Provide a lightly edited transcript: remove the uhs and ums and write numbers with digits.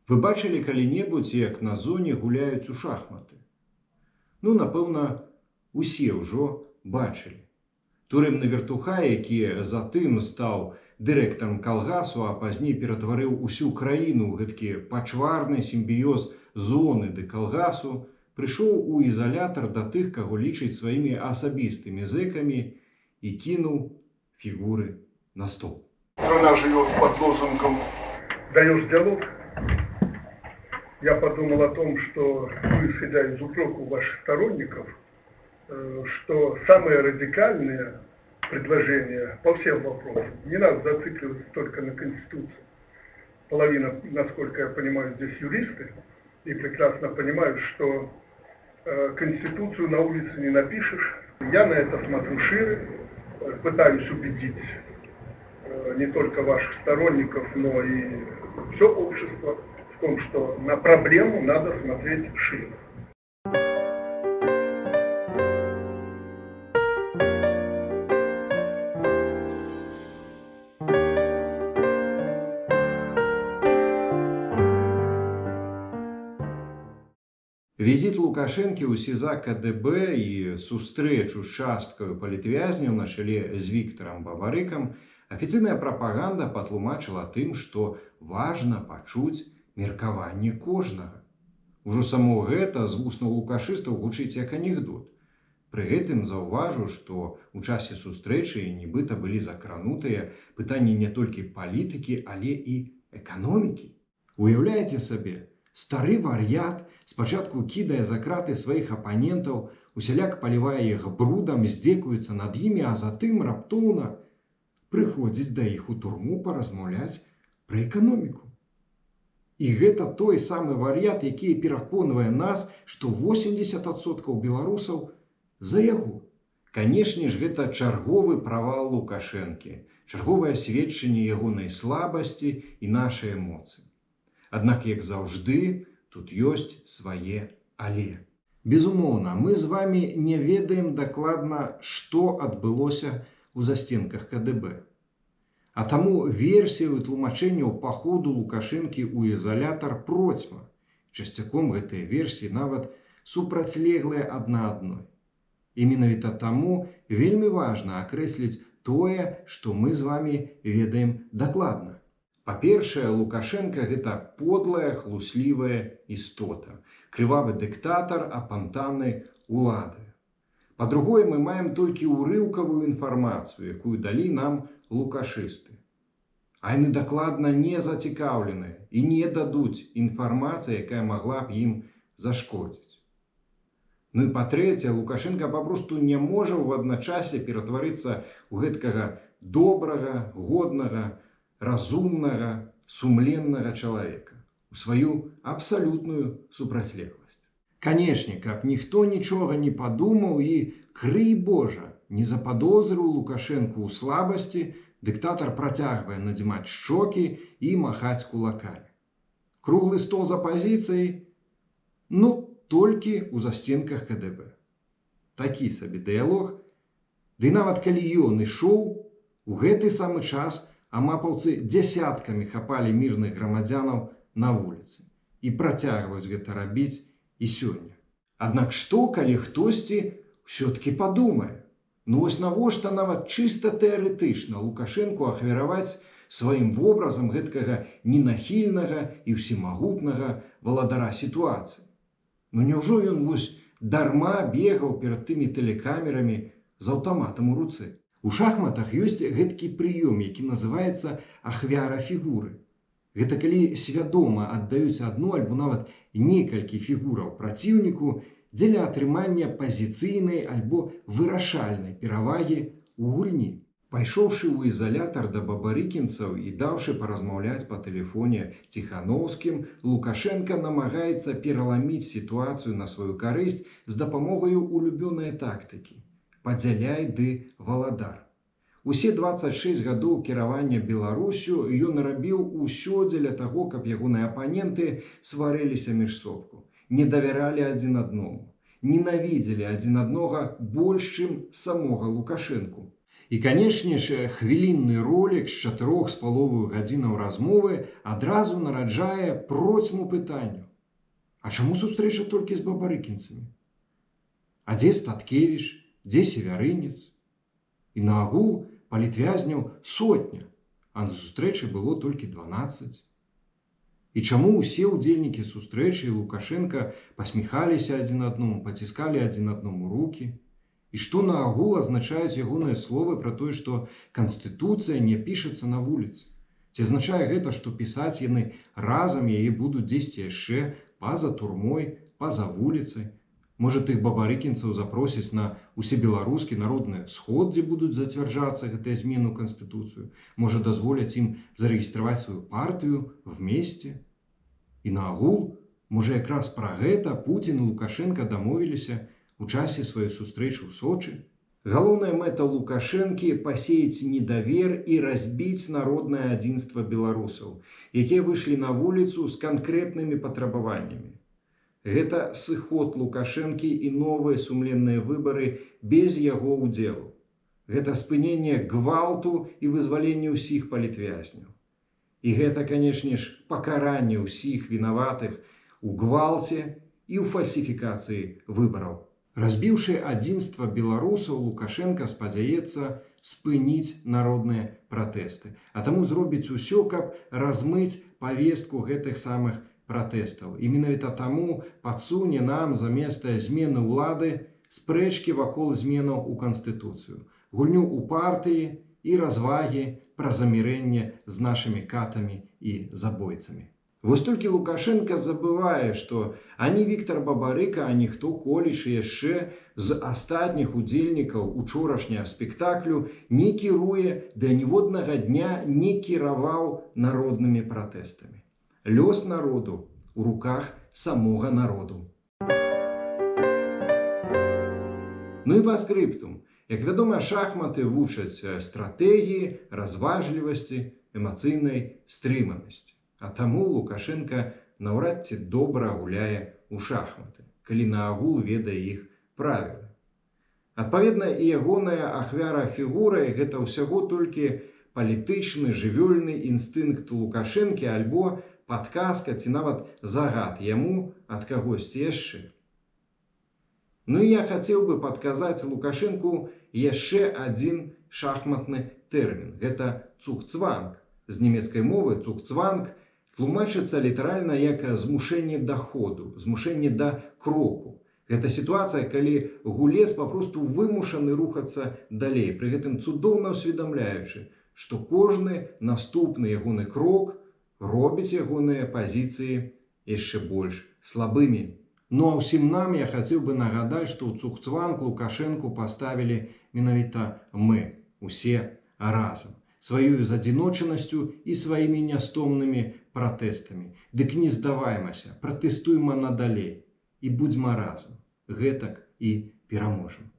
Вы бачылі калі-небудзь, як на зоне гуляюць у шахматы? Ну, напэўна, усе ўжо бачылі. Турэмны вертухай, які затым стаў дырэктарам калгасу, а пазней ператварыў усю краіну ў гэткі пачварны сімбіёз зоны ды калгасу, прыйшоў у ізалятар да тых, каго лічыць сваімі асабістымі зэкамі, і кінуў фігуры на стол. Страна живет под лозунгом «Даешь диалог». Я подумал о том, что, ну, исходя из упреков ваших сторонников, что самые радикальные предложения по всем вопросам, не надо зацикливаться только на Конституции. Половина, насколько я понимаю, здесь юристы, и прекрасно понимают, что Конституцию на улице не напишешь. Я на это смотрю шире, пытаюсь убедить не только ваших сторонников, но и все общество в том, что на проблему надо смотреть шире. Візіт Лукашэнкі ў СІЗА КДБ і сустрэчу з часткаю палітвязняў на чале з Віктарам Бабарыкам афіцыйная прапаганда патлумачыла тым, што важна пачуць меркаванне кожнага. Ужо само гэта з вуснаў лукашыстаў гучыць як анекдот. Пры гэтым заўважу, што ў часе сустрэчы нібыта былі закранутыя пытанні не толькі палітыкі, але і эканомікі. Уяўляеце сабе, стары вар'ят спачатку кідае за краты сваіх апанентаў, усяляк палівае іх брудам, здзекуецца над імі, а затым раптоўна прыходзіць да іх у турму паразмаўляць пра эканоміку. І гэта той самы вар'ят, які пераконвае нас, што 80% беларусаў за яго. Канешне ж, гэта чарговы правал Лукашэнкі, чарговае сведчанне ягонай слабасці і нашай эмоцыі. Аднак, як заўжды, тут ёсць свае але. Безумоўна, мы з вамі не ведаем дакладна, што адбылося ў засценках КДБ. А таму версію тлумачэнняў паходу Лукашэнкі ў ізалятар процьма. Часцяком гэтыя версіі нават супрацьлеглыя адна адной. І менавіта таму вельмі важна акрэсліць тое, што мы з вамі ведаем дакладна. Па-першае, Лукашэнка гэта подлая, хлуслівая істота, крывавы дыктатар, апантаны улады. Па-другое, мы маем толькі ўрыўкавую інфармацыю, якую далі нам лукашысты. А яны дакладна не зацікаўленыя і не дадуць інфармацыі, якая магла б ім зашкодзіць. Ну і па-трэцяе, Лукашэнка папросту не можа ў адначасе ператварыцца ў гэткага добрага, годнага, разумнага, сумленнага чалавека, у сваю абсалютную супрацьлегласць. Канешне, каб ніхто нічога не падумаў і, крый Божа, не западозрыў Лукашэнку ў слабасці, дыктатар працягвае надзімаць шчокі і махаць кулакамі. Круглы стол з апазіцыяй? Ну, толькі ў засценках КДБ. Такі сабе дыялог. Ды нават калі ён ішоў, у гэты самы час амапаўцы дзясяткамі хапалі мірных грамадзянаў на вуліцы і працягваюць гэта рабіць і сёння. Аднак што, калі хтосьці ўсё-такі падумае? Ну вось навошта нават чыста тэарэтычна Лукашэнку ахвяраваць сваім вобразам гэткага ненахільнага і ўсемагутнага валадара сітуацыі? Ну няўжо ён вось дарма бегаў перад тымі тэлекамерамі з аўтаматам у руцэ? У шахматах ёсць гэткі прыём, які называецца ахвяра фігуры. Гэта калі свядома аддаюць адну альбо нават некалькі фігураў праціўніку дзеля атрымання пазіцыйнай альбо вырашальнай перавагі ў гульні. Пайшоўшы ў ізалятар да бабарыкінцаў і даўшы паразмаўляць па тэлефоне Ціханоўскім, Лукашэнка намагаецца пераламіць сітуацыю на сваю карысць з дапамогаю улюбёнай тактыкі. Падзяляй ды валадар. Усе 26 гадоў кіравання Беларуссю ён рабіў усё дзеля таго, каб ягоныя апаненты сварыліся між собку, не давяралі адзін адному, ненавідзелі адзін аднога больш, чым самога Лукашэнку. І, канешне ж, хвілінны ролік з 4,5 гадзінаў размовы адразу нараджае процьму пытанняў. А чаму сустрэча толькі з бабарыкінцамі? А дзе Статкевіч, дзе Севярынец? І наогул палітвязняў сотня, а на сустрэчы было толькі 12. І чаму ўсе ўдзельнікі сустрэчы і Лукашэнка пасміхаліся адзін аднаму, паціскалі адзін аднаму рукі? І што наогул азначаюць ягоныя словы пра тое, што канстытуцыя не пішацца на вуліцы? Ці азначае гэта, што пісаць яны разам яе будуць дзесьці яшчэ па-за турмой, па-за вуліцай? Можа, тых бабарыкінцаў запросяць на усебеларускі народны сход, дзе будуць зацвярджацца гэтыя змены ў канстытуцыю? Можа, дазволяць ім зарэгістраваць сваю партыю вместе? І наогул, можа, якраз пра гэта Пуцін і Лукашэнка дамовіліся у часе сваёй сустрэчы ў Сочы? Галоўная мэта Лукашэнкі пасеяць недавер і разбіць народнае адзінства беларусаў, якія выйшлі на вуліцу з канкрэтнымі патрабаваннямі. Гэта сыход Лукашэнкі і новыя сумленныя выбары без яго ўдзелу. Гэта спыненне гвалту і вызваленне ўсіх палітвязняў. І гэта, канешне ж, пакаранне ўсіх вінаватых у гвалце і ў фальсіфікацыі выбараў. Разбіўшы адзінства беларусаў, Лукашэнка спадзяецца спыніць народныя пратэсты, а таму зробіць усё, каб размыць павестку гэтых самых пратэстаў. І менавіта таму падсуне нам замест змены ўлады спрэчкі вакол зменаў у канстытуцыю, гульню ў партыі і развагі пра замірэнне з нашымі катамі і забойцамі. Вось толькі Лукашэнка забывае, што ані Віктар Бабарыка, ані хто коліч яшчэ з астатніх удзельнікаў учорашняга спектаклю не кіруе, ды ніводнага дня не кіраваў народнымі пратэстамі. Лёс народу у руках самога народу. Ну і па скрыптум. Як вядома, шахматы вучаць стратэгіі, разважлівасці, эмацыйнай стрыманасці. А таму Лукашэнка наўрад ці добра гуляе ў шахматы, калі наогул ведае іх правілы. Адпаведна, і ягоная ахвяра фігурай гэта ўсяго толькі палітычны жывёльны інстынкт Лукашэнкі альбо падказка ці нават загад яму ад кагосьці яшчэ. Ну і я хацеў бы падказаць Лукашэнку яшчэ адзін шахматны тэрмін. Гэта цугцванг. З нямецкай мовы цугцванг тлумачыцца літаральна як змушэнне да ходу, змушэнне да кроку. Гэта сітуацыя, калі гулец папросту вымушаны рухацца далей, пры гэтым цудоўна усведамляючы, што кожны наступны ягоны крок робіць ягоныя пазіцыі яшчэ больш слабымі. Ну а ўсім нам я хацеў бы нагадаць, што ў цугцванг Лукашэнку паставілі менавіта мы, усе разам, сваёю задзіночанасцю і сваімі нястомнымі пратэстамі. Дык не здаваймася, пратэстуйма надалей і будзьма разам. Гэтак і пераможам.